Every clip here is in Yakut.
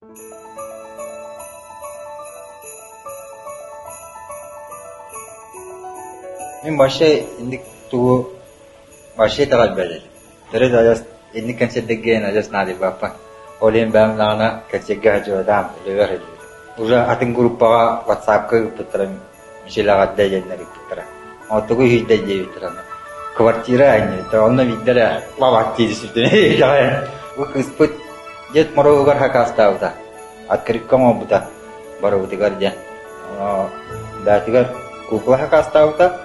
Мин вообще инник тугу вообще итэҕэйбэт этим. Төрүт адьас инник кэнсиэрдэргэ адьас наадыйбаппын. Ол иһин бэйэм даҕаны кэнсиэргэ сылдьыбатаҕым, үлэбэр сылдьыбытым. Уже атын группаҕа ватсапка ыыппыттара, Мишель диэннэр ыыппыттара. Оттугу үһүйдэ диэбиттэрэ. Квартира анньыта, онно биирдэ эрэ лабаат дии түсүттүн. Бу кыыспыт Дед Морозугар хакаастаабыта, открытка оҥорбута барыбытыгар диэн. Бээтигэр кукла хакаастаабыта,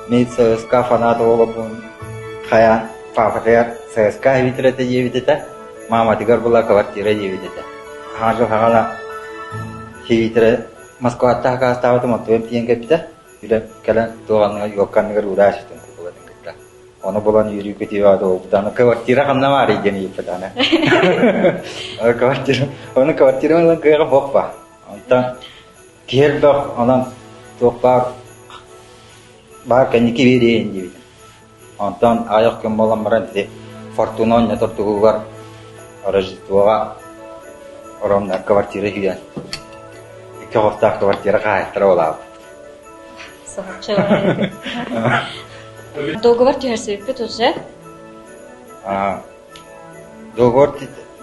мин ЦСКА фанат оҕолорбун хайаан паапатыгар ЦСКА эбитэр этэ диэбит этэ, мааматыгар була квартира диэбит этэ. Хаҥа дьыл хаҥана хивиитэрэ Москваттан хакаастаабытым, оттугум тиийэн кэлбитэ. Үлэ кэлэн туох анныгар, елка анныгар уураа сытын кукулатын кытта. Ону булан үөрүү-көтүү буолбута. Аны квартира ханна баарый диэн ыйыппыта. Квартира, ону квартира ылан кыаҕа суох ба. Онтон киһи элбэх, онон туох баар баар кэнники биэриэйин диэбитим. Онтон аҕыйах күн буолан баран ити Фортуна оонньотор туһугар Рождествоҕа оромнор квартира үһүйэн икки хостоох квартира хаһаайыттара буолаабыт. Договор түһэрсибиппит уже. Договор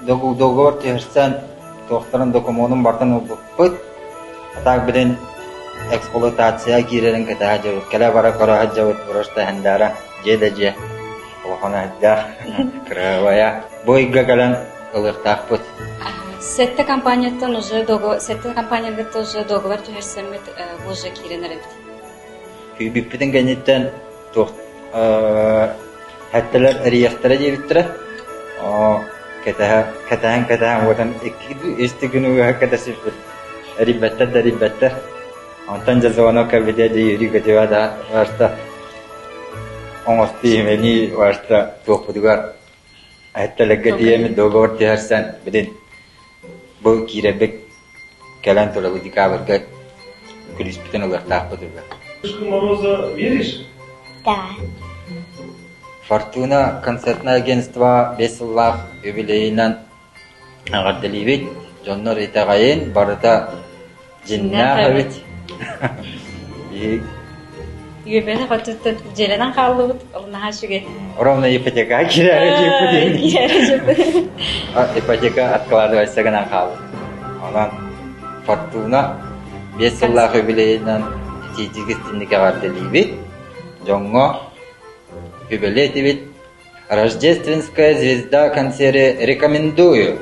договор түһэрсэн туохтарын докумуонун барытын ылбыппыт. А так билин эксплуатация киирэрин кэтэһэ дьабыт. Кэлэ-бара көрө сылдьабыт просто хандаара дьиэ да дьиэ. Улахан аһардаах, кыраһыабайа. Бу ыйга кэлэн ылыахтаахпыт. Сэттэ компанияттан уже договор, сэттэ компанияларга уже договор түһэрсэммит бу уже киирэн эрэбит. Күүбүппүтүн кэнниттэн туох хэттэлэр эрийэхтэрэ диэбиттэрэ. Оо, кэтэһэ, кэтэһэн кэтэһэн уотан икки үс күн үөһэ кэтэсиппит. Эрийбэттэр да эрийбэттэр. Онтон дьэ звонок кэлбитэ дии үөрүү көтүө да барта оҥостуу имэнии барта туохпутугар эттэлэргэ тиийэммит договор түһэрсэн билин бу киирэрбит кэлэн турабыт декабрьга күлүүспүтүн ылыахтаахпыт үһү. Мороза веришь? Да. Фортуна концертное агентство 5 сыллаах юбилейынан эҕэрдэлиибит. Дьоннор итэҕэйин, барыта дьиннээх эбит. Үөбэни хотуттан дьиэлэнэн хааллыбыт, ол наһаа үчүгэй. Ровно ипотека киирээри дьиэппит. Ипотека откладывайся гынан хаалбыт. Онон Фортуна 5 сыллаах юбилейынан итиитик истинник эҕэрдэлиибит. Дьоҥҥо үбэлиэтибит. Рождественская звезда консервы рекомендую.